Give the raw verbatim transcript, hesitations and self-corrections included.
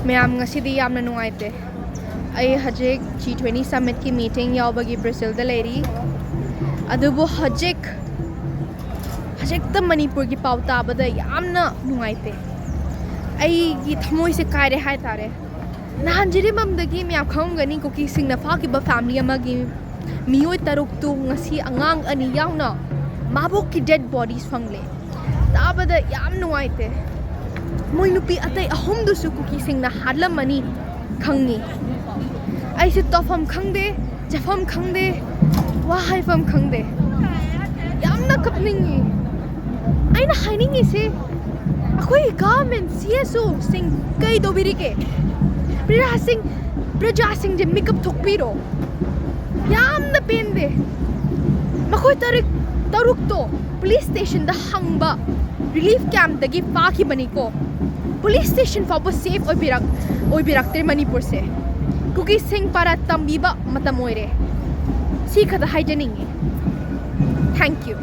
ꯃꯌꯥꯝ, ꯉꯁꯤꯗꯤ ꯌꯥꯝꯅ ꯅꯨꯡꯉꯥꯏꯇꯦ꯫ ꯑꯩ ꯍꯧꯖꯤꯛ G twenty summitꯀꯤ meeting ꯌꯥꯎꯕꯒꯤ ꯕ꯭ꯔꯥꯖꯤꯜꯗ ꯂꯩꯔꯤ꯫ ꯑꯗꯨꯕꯨ ꯍꯧꯖꯤꯛ, ꯍꯧꯖꯤꯛꯇ ꯃꯅꯤꯄꯨꯔꯒꯤ ꯄꯥꯎ ꯇꯥꯕꯗ ꯌꯥꯝꯅ ꯅꯨꯡꯉꯥꯏꯇꯦ꯫ ꯑꯩꯒꯤ ꯊꯃꯣꯏꯁꯦ ꯀꯥꯏꯔꯦ ꯍꯥꯏꯇꯥꯔꯦ꯫ ꯅꯍꯥꯟ ꯖꯤꯔꯤꯕꯥꯝꯗꯒꯤ ꯃꯌꯥꯝ ꯈꯪꯉꯝꯒꯅꯤ, ꯀꯨꯀꯤꯁꯤꯡꯅ ꯐꯥꯈꯤꯕ family ꯑꯃꯒꯤ ꯃꯤꯑꯣꯏ ꯇꯔꯨꯛꯇꯨ ꯉꯁꯤ ꯑꯉꯥꯡ ꯑꯅꯤ ꯌꯥꯎꯅ ꯃꯥꯕꯣꯛꯀꯤ dead bodies ꯐꯪꯂꯦ꯫ ꯇꯥꯕꯗ ꯌꯥꯝ ꯅꯨꯡꯉꯥꯏꯇꯦ꯫ ꯃꯣꯏ ꯅꯨꯄꯤ ꯑꯇꯩ ꯑꯍꯨꯝꯗꯨꯁꯨ ꯀꯨꯀꯤꯁꯤꯡꯅ ꯍꯥꯠꯂꯝꯃꯅꯤ ꯈꯪꯉꯤ꯫ ꯑꯩꯁꯦ ꯇꯧꯐꯝ ꯈꯪꯗꯦ, ꯆꯠꯐꯝ ꯈꯪꯗꯦ, ꯋꯥ ꯍꯥꯏꯐꯝ ꯈꯪꯗꯦ꯫ ꯌꯥꯝꯅ ꯀꯞꯅꯤꯡꯉꯤ꯫ ꯑꯩꯅ ꯍꯥꯏꯅꯤꯡꯉꯤꯁꯦ, ꯑꯩꯈꯣꯏꯒꯤ government, CSOꯁꯤꯡ ꯀꯩ ꯇꯧꯕꯤꯔꯤꯒꯦ? ꯄ꯭ꯔꯖꯥꯁꯤꯡ, ꯄ꯭ꯔꯖꯥꯁꯤꯡꯁꯦ ꯃꯤꯀꯞ ꯊꯣꯛꯄꯤꯔꯣ꯫ ꯌꯥꯝꯅ ꯄꯦꯟꯗꯦ꯫ ꯃꯈꯣꯏ ꯇꯔꯨꯛ, ꯇꯔꯨꯛꯇꯣ police stationꯗ ꯍꯪꯕ, relief campꯇꯒꯤ ꯐꯥꯈꯤꯕꯅꯤꯀꯣ꯫ Police station ꯐꯥꯎꯕ safe ꯑꯣꯏꯕꯤꯔꯛ-, ꯑꯣꯏꯕꯤꯔꯛꯇ꯭ꯔꯦ ꯃꯅꯤꯄꯨꯔꯁꯦ꯫ ꯀꯨꯀꯤꯁꯤꯡ ꯄꯥꯔꯥ ꯇꯝꯕꯤꯕ ꯃꯇꯝ ꯑꯣꯏꯔꯦ꯫ ꯁꯤ ꯈꯛꯇ ꯍꯥꯏꯖꯅꯤꯡꯉꯤ꯫ Thank you꯫